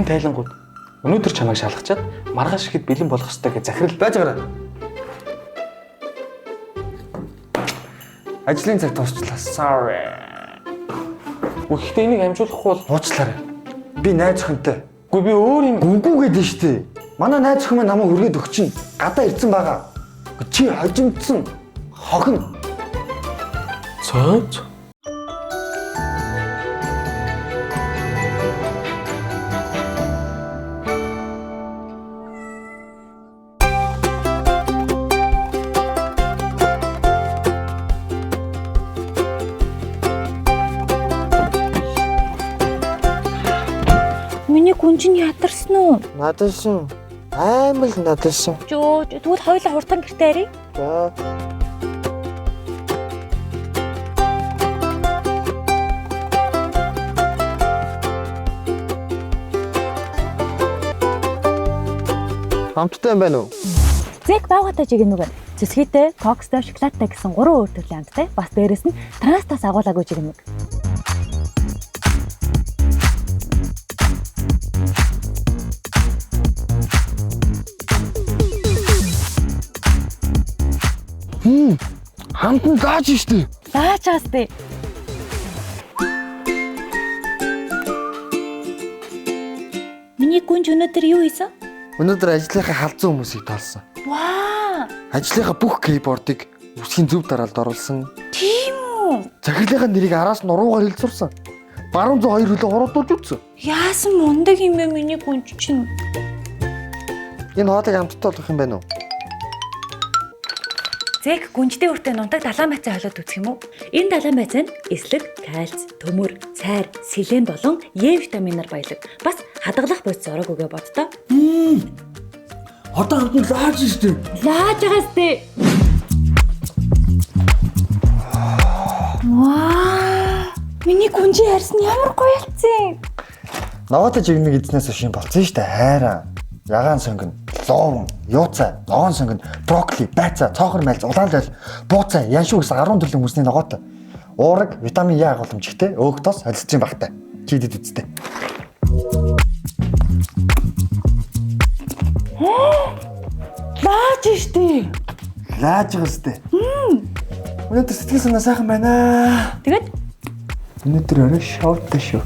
Энэ тайлангууд өнөөдөр чамайг шалгачаад маргааш ихэд бэлэн болох ёстой гэж захирал Байж байгаарай. Ажлын цаг дуусчлаа. Sorry. Гэхдээ энийг амжуулахгүй бол Уучлаарай. Би найз охинтой. үгүй би өөр юм Гүгүү гэдэг нь штэ. Манай найз охин маань намайг хүргээд өгчин. Гадаа ирсэн байгаа. Чи хожимдсан. Хохин. цооц. Миний гүн чинь ядарсан уу? Надарсан. Амар л надарсан. Жөө, тэгвэл хоёулаа хурдан гэртээ харъя. За. Хамттай юм байна уу? Зэг баагатай жиг нүгэн. Цэцгээтэй, кокстой, шоколадтай гэсэн гурван өөр төрлийн амттай. Бас дээрэс нь транстаас агуулаагүй жиг нүг. Хамт нь гааж штэ. Лаачаас дээ. Миний гүнж өнөөдөр юу хийсэн? Өнөөдөр ажлынхаа халзан хүмүүсийг тоолсон. Ваа! Ажлынхаа бүх кейбордыг үсгийн зөв дараалд оруулсан. Тийм үү? Захирлынхаа нэрийг араас нь уруугаар хэлцурсан. Баруун зүүн хоёр хөлөө хуруудуулж үтсэн. Яасан мундаг юм бэ миний гүнж чинь? Энэ хоолыг амттай болох юм байна уу? Зэг гүнжтэй өртөө нунтаг далайн байцаа холиод үзэх юм уу? Энэ далайн байцаа нь эслэг, кальц, төмөр, цайр, селен болон Е витаминаар баялаг. Бас хадгалах бодис ороогүйгээ боддоо. Одоо хамт нь лааж штэ. Лааж байгаас тээ. Ваа! Миний гүнжийн харьсан ямар гоё ялцсан. Ногоотой жигнэг эзнээс хойш юм болцсон штэ хайраа. Ягаан сонгино, ловн, юуцай, ногоон сонгино, брокколи, байцаа, цоохор майлз, улаан лойл, бууцай, яншуу гэсэн 10 төрлийн хүнсний ногоотой. Уураг, витамин Е агуулмжигтэй, өөх тос, холестерин багтай. Чидэд үсттэй. Лааж штэ. Лааж байгаа сте. Өнөөдөр сэтгэл санаа сайхан байна. Тэгээд Өнөөдөр орой шоутай шүү.